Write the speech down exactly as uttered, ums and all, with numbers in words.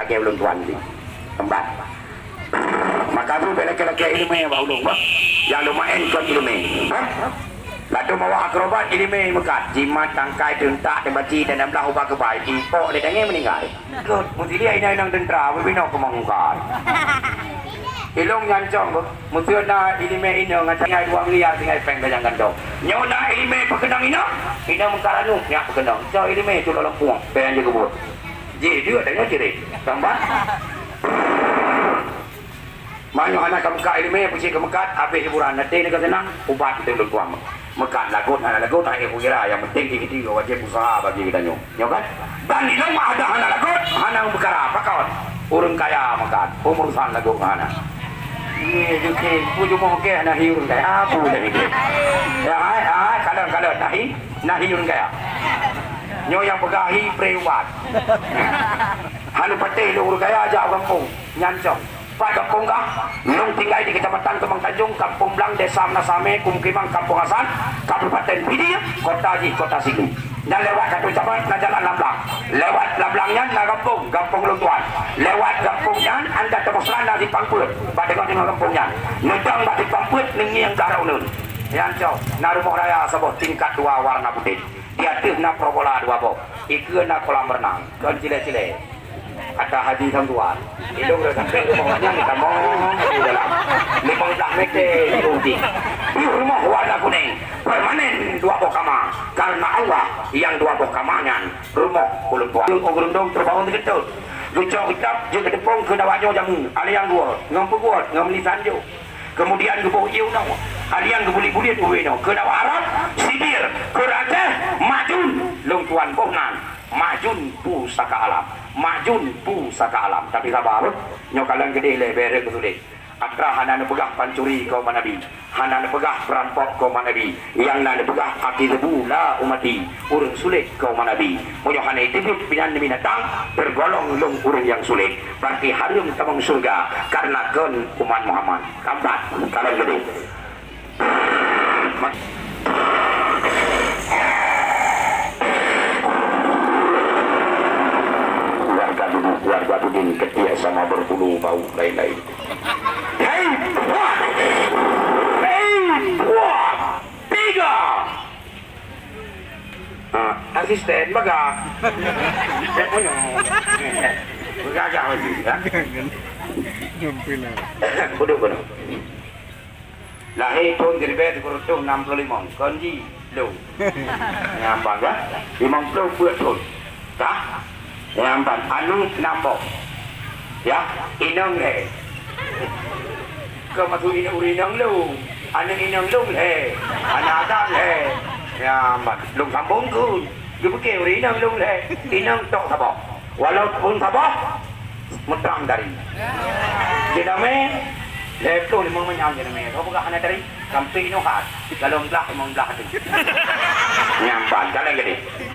Lagèe ulôn tuan di tempat. Maka tu bèk lakèe-lakèe ileumèe bak ulôn, bah. Nyang lumayan kon ileumèe. Hah? Laju mawa akrobat ileumèe meukat, jimat, tangkai, teuntak, teubaci, dan enam belas uba keubai, ipok lé dangé meuninggai. Göt, meusilia inong-inong teuntra, beubinoe keumong mungkar. Ilôn nyan cong, beuh. Meuseuet na ileumèe inong, ngon singai dua miliar, singai péng kajang gantong. Nyoe na ileumèe peukeunong inong, inong mungkar anu, nyak peukeunong. Cok ileumèe tulok lom puang, péng jeuet keubuet. Jih, jeuet, dan nyoe cirét. Tampat. Meunyoe hana ka meukat ileumèe, peucit ka meukat, habéh hiburan, até neuka seunang, ubat teuh lôn tuan. Meukat lagot, hana lagot, hana kukira, nyang penting di geutanyoe wajéb useuha bagi geutanyoe. Nyoe kan? Dan ilôn mah ada hana lagot, hana peukara, pakon? Ureueng kaya meukat, peue urusan lagot ngon hana. Ye, jeuke, peue jumoe kèe hana hi ureueng kaya, peue dah mikir. Ya, hai, hai, kalon, kalon, na hi, na hi ureueng kaya. Nyoe nyang peugah hi pré ubat. Hana patéh lôn ureueng kaya jak gampông, nyan cong. Pat gampông kah? Lôn tinggai di Kecamatan Kembang Tanjong, Kampung Blang, Desa Meunasame, Pemukiman Kampung Hasan, Kabupaten Pidie, kota jih Kota Sibu. Dan lewat Katujaman na jalan lam blang. Lewat lam blang nyan na gampông, gampông lôn tuan. Lewat gampông nyan, anda teumeuseulamat di Pangpeuet, bak teungoh-teungoh gampông nyan. Neudong bak di Pangpeuet, neungieng ka rot uneun. Nyan cok, na rumoh raya saboh tingkat dua warna putéh. Di ateueh na peurobola dua boh. Dikeue na kolam berenang. Kon cilée-cilée. Kata Haji Samsuan, ilôn rot sampoe rumoh nyan tamong di dalam. Limong blah meter di ujong. Di rumoh warna kunéng, permanen dua boh kama. Karena Allah nyang dua boh kama nyan rumoh ulôn tuan. Ureueng-ureueng dong teubawa teukeutôt. Geucok kitab jeuet geuteupông keu dawat nyoe jamu, aliang geuwot, ngon peubuet, ngon meunisan jôk. Keumudian geuboh ié unoe, aliang geubuliet-buliet ubé nyoe, keu dawat Arab, sibir, keu Aceh, majun, lôn tuan boh nan. Majun pusaka alam, majun pusaka alam. Tapi saba, beuh, nyoe kalon keudeh lé bèe rhot keu sulet. Atra hana neupeugah pancuri keu umat Nabi, hana neupeugah peurampok keu umat Nabi, nyang na neupeugah aki lebu la umati, ureueng sulet keu umat Nabi. Meunyoe hana iteubiet binyan binatang, teurgolong lôn ureueng nyang sulet, berarti hareuem tamong syeuruga karena kon umat Muhammad. Kambat, kalon keudeh. Warga dulu, warga Budin ketiak sama berbulu bau lain-lain. Hei, puak! Hei, puak! Tiga! Ha, asisten bagah. Cek punya. Bagah lagi, ya. Duduk, duduk. Lahé thôn siribèe sikureueng reutôh nam ploh limong, kon jih lôn. Nyang ban, ya? Limong ploh peuet thôn. Kah? Nyang ban, aneuk nam boh. Ya, inong lhèe. Keu maksud inong, ureueng inong lôn. Aneuk inong lôn lhèe. Aneuk agam lhèe. Nyang ban, lôn sambông kheun. Geupiké ureueng inong lôn lhèe. Inong tok saboh. Walaupun saboh, meutrang dari. Jeunamé, lhèe ploh limong manyam jeunamé. Soe peugah hana dari? Sampoe inoe hat. Dalam blah, limong blah tu. Nyang ban, kalon keudeh.